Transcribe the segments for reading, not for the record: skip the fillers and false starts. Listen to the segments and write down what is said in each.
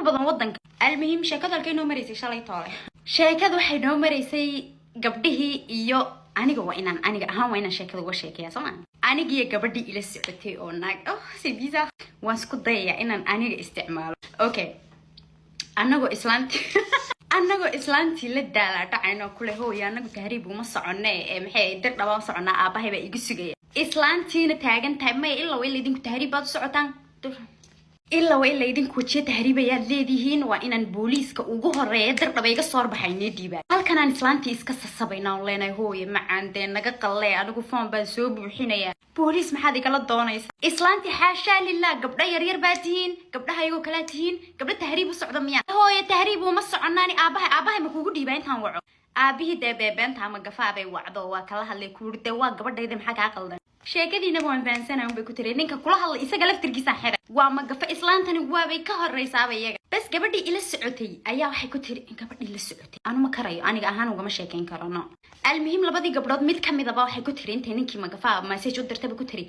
badan wadanka. Almuhim, sheekadu halkay noo maraysay shalay toole? Sheekadu waxay noo maraysay gabdhihii iyo aniga. Waa inaan aniga ahaan, waa inaan sheekada uga sheekeeya, soo ma? Anigiyo gabadhii ila socotay oo naag, oh, c'est bizarre, waan isku dayayaa inaan aniga isticmaalo. Okay, anagoo islaantii la daalaa dhacayno kule, "Hooy, anagu tahriib uma soconne ee maxay dir dhabaan soconaa, aabahay baa igu sugaya." Islaantiina taagan tahay, "Maya, ilaa wa ila idinku tahriib baad u socotaan, ilaa wa ilaa idinku wajiyo tahriibayaad leedihiin. Waa inaan booliiska ugu horeeya Dirdhaba iga soo horbaxay nee dhiibaa." Halkanaan islaantii iska sasabayna on leenahay, "Hooye macaan, dee naga qallee, anigu foom baan soo buuxinayaa, booliis maxaad igala doonaysa?" Islaantii, "Xaashaa lilah, gabdho yaryar baa tihiin, gabdhaha iyagoo kalaa tihiin, gabdho tahriib u socda miya?" "Hooye, tahriib uma soconaani, aabahay, aabahay ma kugu dhiibaa intaan waco?" Aabihii dee beebeenta ama gafaabay wacdo, waa kala hadlay, kuuri, "Dee waa gabadhayda, maxaa kaa qaldan? Sheekadiinaba waan fahansanahay," unbay ku tiri. "Ninka kula hadlay isaga laftirkiisaan xiray, waa magafa." Islaantani waabay ka horeysaaba iyaga. Bas, gabadhii ila socotay ayaa waxay ku tiri, gabadhii la socotay, anu ma karayo, aniga ahaan ugama sheekeyn karo, no. Almuhim, labadii gabdhood mid kamidaba waxay ku tiri, intay ninkii magafa message u dirtaba ku tiri,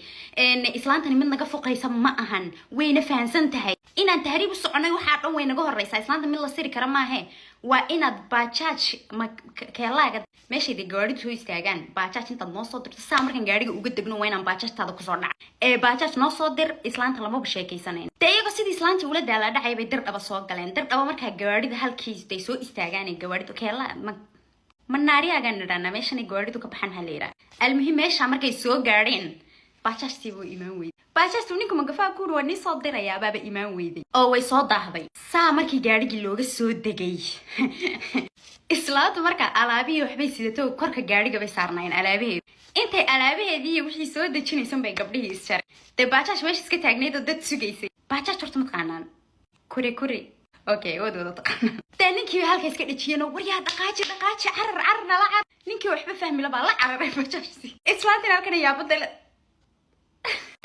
"Islaantani mid naga fuqaysa ma ahan, wayna fahansan tahay inaan tahriib u soconay, waxaa dhan way naga horeysaa. Islaanta mid la siri kara maahe. Waa inaad bajaaj ma keelaaga meeshayda gawaadhidu soo istaagaan, bajaaj intaad noo soo dirto, saa markaan gaadhiga uga degno waa inaan bajaajtaada kusoo dhaca ee bajaaj noo soo dir, islaanta lamaba sheekaysanayn." Dee iyagoo sidii islaantii ula daalaa dhacay bay Dirdhaba soo galeen. Dirdhaba markaa gawaadhida halkiis day soo istaagaan ee gawaadhidu keelaa ma manaariyaagaan nidhaanaa, meeshanay gawaadhidu ka baxaan ha la yidhaha. Almuhim, meesha markay soo gaadheen, bajaajtii buu imaan weyday. Bajaajtu ninku magafaa kuuri waa nii soo dirayaa baaba imaan weyday oo way soo daahday. Saa markii gaadhigii looga soo degay, islaantu markaa alaabihii waxbay sidato, korka gaadhiga bay saarnaayeen alaabaheedu. Intay alaabaheedii iyo wixii soo dejinaysan bay gabdhihii isjaray. Dee bajaaj meesha iska taagnayd oo dad sugaysay. Bajaaj horta mataqaanaan? Kure kure, okay, waad wada taqaanaan. Dee ninkii halka iska dhejiyeen oo, "Waryaa, dhaqaaji, dhaqaaji, carar, carar, nala carar." Ninkii waxba fahmi labaa la cararay bajaajtii. Islaantina halkana yaabada,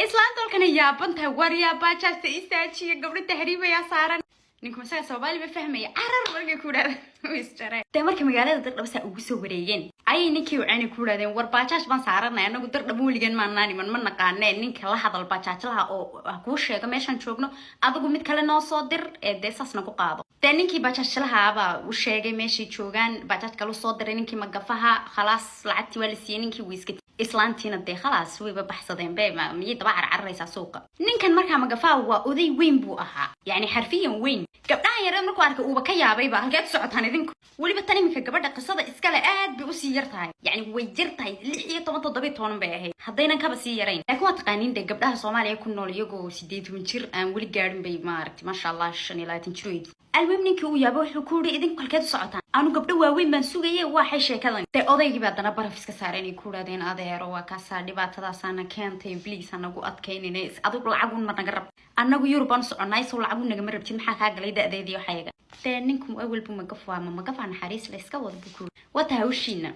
islaanta halkana yaaban tahay, "Waryaa, bajaajta istaajiya, gabdho tahriibayaa saaran." Ninku masaga Soomaali ma fahmaya. Carar markay ku idhahdeen isjareen. Dee markay magaalada Dirdhaba saa ugu soo wareegeen ayay ninkii wacayna ku idhahdeen, "War, bajaaj baan saaranay anagu, Dirdhaba weligan maanaan iman, ma naqaanee, ninka la hadal bajaajlaha oo ha kuu sheego meeshaan joogno, adigu mid kale noo soo dir ee dee saas nagu qaado." Dee ninkii bajaajlahaabaa u sheegay meeshay joogaan, bajaaj kale soo diray ninkii magafaha. Khalaas, lacagtii waa la siiyey ninkii, wuu iska. Islaantiina dee khalaas, wayba baxsadeen be, miyay daba carcararaysaa suuqa? Ninkan markaa magafaha waa oday weyn buu ahaa, yacni xarfiyan weyn. Gabdhahan yareed markuu arkay uuba ka yaabayba, "Halkeed socotaan idinku?" Weliba tan iminka gabadha qisada iskale aad bay usii yar tahay, yacni way yar tahay, 16, 17 bay ahayd, haddaynan kaba sii yarayn. Laakiin waa taqaaniin dee gabdhaha Soomaaliya ku nool, iyagoo 18 jir aan weli gaadhin bay, maaragtay, maasha Allah, 25 jir weyd. Almuhim, ninkii uu yaaba, wuxuu ku yidhi, "Idinku halkeed u socotaan? Anu gabdho waaweyn baan sugaye, waxay sheekadan?" Dee odaygii baa haddana baraf iska saareen ay ku idhahdeen, "Adeero, waa kaasaa dhibaatadaasaana keentay, please anagu adkaynina, adigu lacagun ma naga rab? Annagu Yurub baan soconaa, sow lacagun nagama rabtid? Maxaa kaa galay da-deedii waxayaga?" Dee ninku awalbu magaf waa ma magafaa, naxariis la iska wada buu ku yidhi, "Wata hawshiina."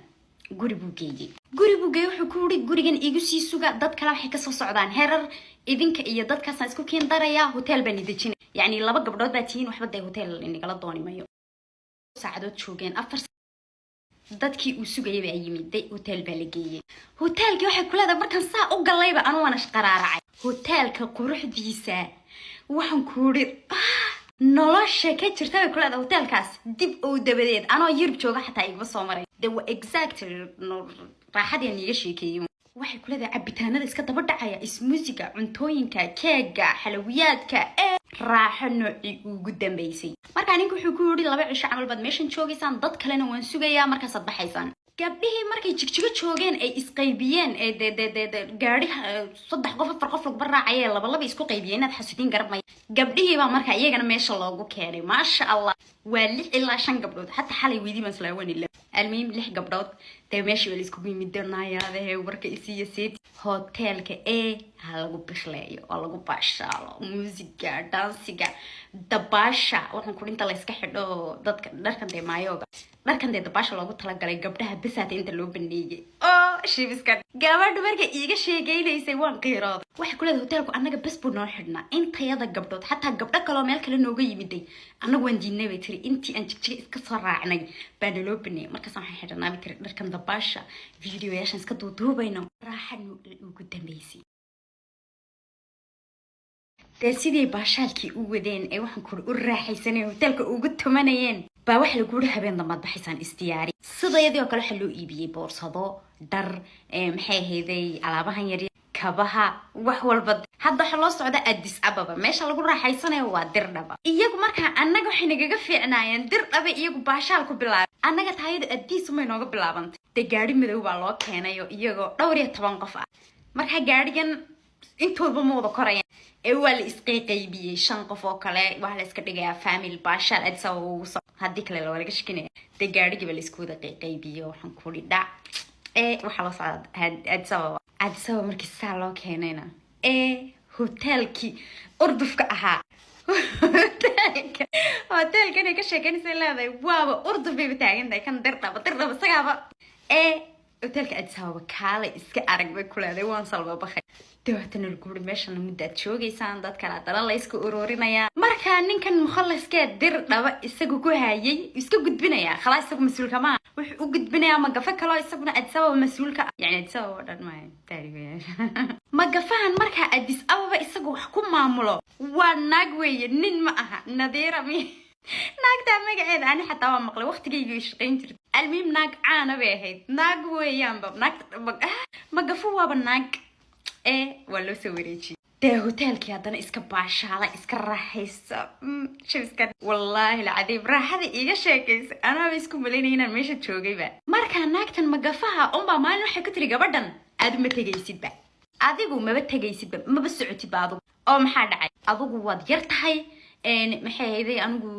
Guri buu geeyey, guri buu geeyey. Wuxuu ku yidhi, "Gurigan igu sii suga, dad kale waxay kasoo socdaan Herar, idinka iyo dadkaasaan isku keen darayaa, hotel baan idejinay, yacni laba gabdhood baa tihiin, waxba dee hotel inagala dooni mayo." Saacadood joogeen, afar dadkii uu sugayay baa yimid, de hotel baa la geeyey. Hotelkii waxay ku leedahay, "Markaan saa u galayba anu waana shqaraaracay hotelka quruxdiisa. Waxaan ku yidhi, nolosha ka jirta," bay ku leedahay, "hotelkaas dib oo dabadeed anoo Yurub jooga xataa igama soo maray." De waa exact raaxadii iiga sheekeeyey. Waxay ku leedahay, cabitaanada iska daba dhacaya, ismuusiga, cuntooyinka, keega, xalawiyaadka, ee raaxo noocii ugu dambeysay. Markaa ninka wuxuu ku yidhi, "2 cisho camal baad meeshan joogaysaan, dad kalena waan sugayaa, markaasaad baxaysaan." Gabdhihii markay Jigjigo joogeen ay isqaybiyeen ee de gaadhi saddex qof, afar qof laguma raacayee, laba laba isku qaybiyeen, inaad xasuutiin garab maya. Gabdhihii baa markaa iyagana meesha loogu keenay, maasha Allah, waa lix ilaa shan gabdhood, xataa xalay weydii baan islaawanila. Almuhim, lix gabdhood dee meeshii baa la iskugu yimid. Danayaadahe warka isiiya seeti hoteelka ee ha lagu bishleeyo oo lagu baashaalo, muusiga, dansiga, dabaasha. Waxaan ku inta la iska xidho dadka dharkan dee maayooga, dharkan dee dabaasha loogu talagalay gabdhaha besaata inta loo baneeyey oo shibiska. Gabadhu markay iiga sheegaynaysay waan qiirooday. Waxay ku leedahay, "Hoteelku annaga bes buu noo xidhnaa, intayada gabdhood, xataa gabdho kaloo meel kale nooga yimiday annagu waan diidnay," bay tiri. "Intii aan Jigjiga iska soo raacnay baa naloo baneeyay. Markaas waxaan xidhanaa," bay tiri, "dharkan dabaasha, videoyaashan iska duuduubayno, raaxa ugu dambeysay." Dee sidii baashaalkii u wadeen ee waxaan kuri u raaxaysaneen, hoteelka ugu tumanayeen, baa waxa lagu uri habeen dambaad baxaysaan, isdiyaari. Sidayadii oo kale waxaa loo iibiyey boorsado, dhar, maxay ahayday, alaabahan yar, kabaha, wax walba. Hadda waxaa loo socda Addis Ababa, meesha lagu raaxaysanayo waa Dirdhaba. Iyagu markaa annaga waxay nagaga fiicnaayeen Dirdhaba, iyagu baashaal ku bilaabay, annaga taayadu Addis umay nooga bilaabantay. Dee gaari madow baa loo keenay oo iyagoo dhowr iyo toban qof ah. Markaa gaarigan intoodba ma wada korayaan ee waa la isqayqaybiyey. Shan qof oo kale waxaa la iska dhigayaa family baashaal Addis Ababa ugu soco, haddii kale waa laga shakinaya. Dee gaarigii baa la isku wada qayqaybiyey. Waxaan kuri dhac ee waxaa loo socdaa Addis Ababa. Addis Ababa markii saa loo keenayna ee hoteelkii urdufka ahaa, hoteelka hoteelkan ay ka sheekeynaysa leedahay waaba urduf bayba taagan tahay kan Dirdhaba, Dirdhaba isagaaba ee hoteelka Addis Ababa kaale iska arag bay ku leedahay. Waan salba bakay. Dabeetana lagu uri meeshana muddaad joogaysaan, dad kale haddana la iska ururinayaa. Marka ninkan mukhalaskee Dirdhaba isagu ku hayay iska gudbinayaa, khalaas, isagu mas-uulka maaha. Wuxuu u gudbinayaa magafe kaloo isaguna Addis Ababa mas-uulka ah, yani Addis Ababa oo dhan maayo taariikhyaasha magafahan. Markaa Addis Ababa isagu wax ku maamulo waa naag weeye, nin ma aha. Nadiira mi naagtaa magaceeda ani xataa waa maqlay waqtigayga shaqayn jirta. Almuhim, naag caana bay ahayd, naag weeyaanba. Naagta magafo waaba naag ee waa loo soo wareejiyey. Dee hoteelkii haddana iska baashaala, iska raaxaysa shabiska. Wallaahi alcadiim, raaxada iiga sheekaysa anaaba isku malaynaya inaan meesha joogayba. Markaa naagtan magafaha unbaa maalin waxay ku tiri gabadhan: "Aadu ma tegaysidba, adigu maba tegaysidba, maba socotidba adigu." "Oo maxaa dhacay?" "Adigu waad yar tahay." Maxay ahayday, anigu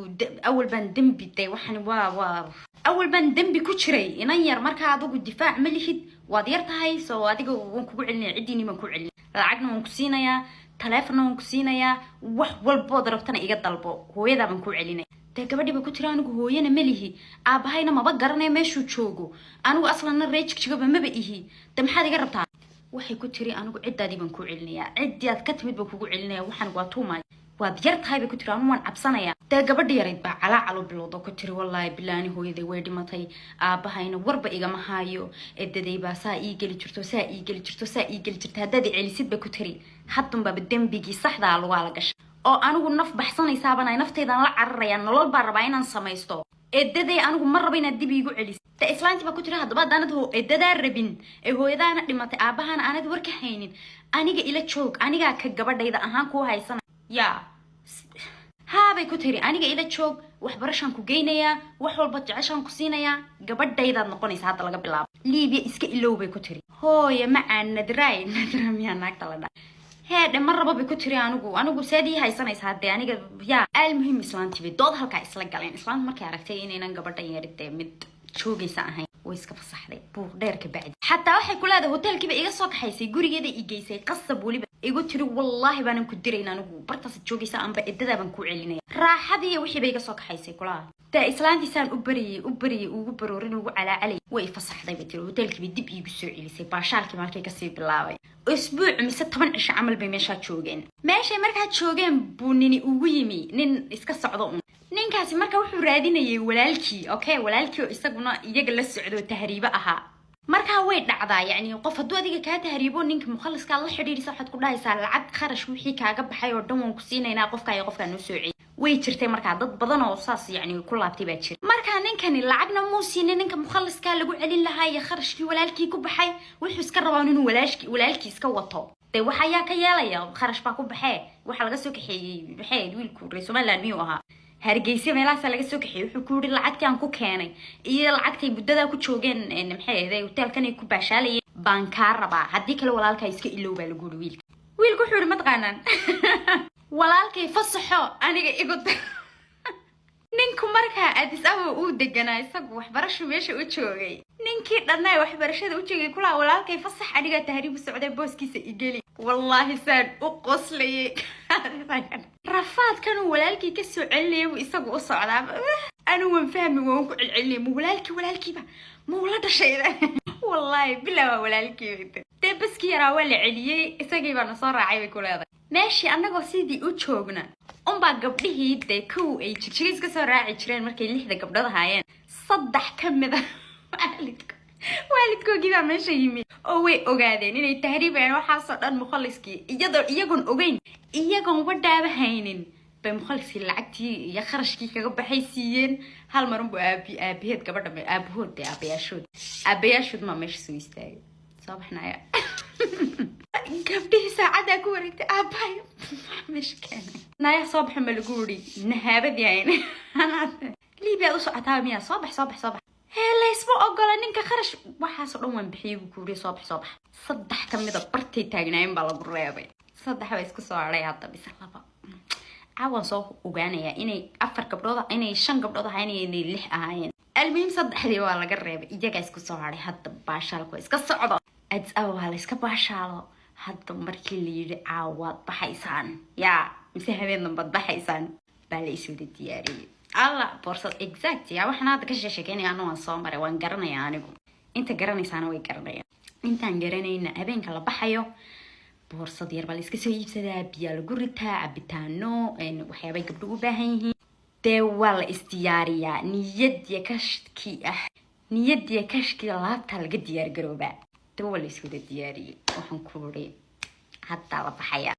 awal baan dembi day, waxani waa awal baan dembi ku jiray, inan yar. Markaa adigu difaac ma lihid, waad yar tahay, soo adiga waan kugu celinaya, ciddiini baan ku celinaya, lacagna waan ku siinayaa, taleefonna waan ku siinayaa, wax walbood rabtana iga dalbo, hooyadaa baan ku celinaya. Dee gabadhii ba ku tiri: "Anigu hooyana ma lihi, aabahayna maba garanayo meeshuu joogo, anigu aslanna ree Jigjigaba maba ihi, de maxaad iga rabtaa?" Waxay ku tiri: "Anigu ciddaadii baan ku celinayaa, ciddii aad ka timid baan kugu celinaya, waxaan waa tuumay, waad yar tahay," bay ku tiri, "anigu waan cabsanaya." Dee gabadhi yarayd baa calaacal u bilowda, ku tiri: "Wallaahi bilaani, hooyaday way dhimatay, aabahayna warba igama haayo, edaday baa saa ii geli jirto, saa ii geli jirto, saa ii geli jirto. Haddaad i celisid," bay ku tiri, "haddunbaaba dembigii saxdaa lagaa la gashay oo anigu naf baxsanaysaabana naftaydan la cararaya, nolol baan rabaa inaan samaysto, edaday anigu ma rabo inaad dib iigu celisid." De islaantii baa ku tiri: "Haddaba haddaanad edadaa rabin ee hooyadaana dhimatay, aabahana aanad war ka haynin, aniga ila joog, anigaa ka gabadhayda ahaan kuu haysana." "Yaa haabay ku tiri, "Aniga ila joog, waxbarashaan ku geynayaa, wax walba jeceshaan ku siinayaa, gabadhaydaad noqonaysa hadda laga bilaabo, Liibiya iska ilow," bay ku tiri. "Hooya macaa, Nadray, Nadra miyaa naagta la dha heedhe, ma rabo," bay ku tiri, "Anigu seed ii haysanaysaa dee aniga yaa?" Almuhim, islaantii bay dood halkaa isla galeen. Islaantu markay aragtay inaynan gabadhan yaridee mid joogaysa ahayn, way iska fasaxday. Buuq dheer ka bacdi, xataa waxay ku leedahay hoteelkiiba iga soo kaxaysay, gurigeeda i geysay, qasab weliba igu tiri: "Wallaahi baanan ku dirayn anigu, bartaasaad joogaysa amba edadaa baan ku celinaya." Raaxadii iyo wixii bay iga soo kaxaysay kulaha. Dee islaantiisaan u bariyey, u bariyey, ugu baroorin, ugu calaacalay, way fasaxday bay tiri. Hoteelkiibay dib iigu soo celisay. Baashaalkii markay kasii bilaabay, isbuuc mise 10 cisho camal bay meeshaa joogeen. Meeshay markaa joogeen buu nini ugu yimi, nin iska socdo un. Ninkaasi marka wuxuu raadinayay walaalkii, okay, walaalkii oo isaguna iyaga la socdo, tahriibo ahaa. Markaa way dhacdaa, yacni qof hadduu adiga kaa tahriibo, ninka mukhaliskaa la xidhiidhisa, waxaad ku dhahaysaa lacag kharash wixii kaaga baxay oo dhan waan ku siinaynaa, qofkaa iyo qofkaa noo soo celiy. Way jirtay markaa dad badan oo saas yacni ku laabtay baa jira. Markaa ninkani lacagna muu siinin ninka mukhaliskaa lagu celin lahaa iyo kharashkii walaalkii ku baxay. Wuxuu iska rabaa inuu walaalkii iska wato. Dee wax ayaa ka yeelaya, kharash baa ku baxee. Waxaa laga soo kaxeeyey, maxay ahayd, wiilku reer Somaliland miyuu ahaa, Hargeysa meelahaasaa laga soo kaxeeyey. Wuxuu ku yiri lacagtii aan ku keenay iyo lacagtay muddadaa ku joogeen, maxay ahayd, hoteelkan ay ku baashaalayeen baan kaa rabaa, haddii kale walaalkaa iska ilow baa lagu yiri. Wiilka wuxuu yidhi: "Mataqaanaan, walaalkay fasaxo, aniga igu dar." Ninku markaa Addis Ababa uu deganaa, isagu waxbarashu meesha u joogay. Ninkii dhannaa waxbarashada u joogay kulaa: "Walaalkay fasax, anigaa tahriib u socday, booskiisa igeli." Wallaahi saan u qoslayay, rafaadkanuu walaalkii kasoo celinaya buu isagu u socdaa. Anu waan fahmi, waan ku celcelinaya: ma walaalkii, walaalkiiba ma ula dhashay? Wallaahi bilaa waa walaalkii. Dee baskii yaraa waa la celiyey, isagii baana soo raacay bay ku leedahay. Meeshii annagoo sidii u joogna unbaa gabdhihii dee kow ay Jigjiga iska soo raaci jireen, markay lixda gabdhood ahaayeen, saddex ka mid a waalidka Waalidkoogii baa meesha yimi oo way ogaadeen inay tahriibayaan. Waxaasoo dhan mukhaliskii iyadoo iyagoon ogeyn, iyagoon wadhaaba haynin, bay mukhaliskii lacagtii iyo kharashkii kaga baxay siiyeen. Hal marunbu aabi aabaheed gabadha, aabahood dee, aabayaashood, aabayaashood maa meesha soo istaagay. Soo baxnaya gabdhihii, saacaddaa ku wareegtay, aabahay maxaa meesha keenay? Naya, soo baxa ma lagu uri nahaabadii hayn. Liibiyaad u socotaa miyaa? Soo bax, soo bax, soo bax. Hee, laysma ogola ninka kharash waxaasoo dhan waan bixiyey, buu ku yiri. Soo bax, soo bax. Saddex ka mida bartay taagnaayeen baa lagu reebay. Saddex baa isku soo hadhay hadda, mise laba? Caawaan soo ogaanayaa inay afar gabdhood, inay shan gabdhood ahaayeen iyo inay lix ahaayeen. Almuhim, saddexdii waa laga reebay, iyagaa isku soo hadhay. Hadda baashaalka waa iska socdo. Addis Ababa waa la iska baashaalo. Hadda markii la yidhi caawaad baxaysaan yaa mise habeen dambaad baxaysaan, baa la iswada diyaariyey. Alla, boorsad exact yaa. Waxaan hadda ka sheekeynaya anu waan soo maray, waan garanaya anigu. Inta garanaysaana way garanayaan, intaan garanayna, habeenka la baxayo boorsad yar baa la iska soo iibsadaa, biyaa lagu ritaa, cabitaano, waxyaabay gabdho u baahan yihiin. Dee waa la isdiyaariyaa, niyadiya kashkii ah, niyadiya kashkii laabtaa laga diyaar garoobaa. Dee waa la iswada diyaariyey. Waxaan ku uri haddaa la baxaya.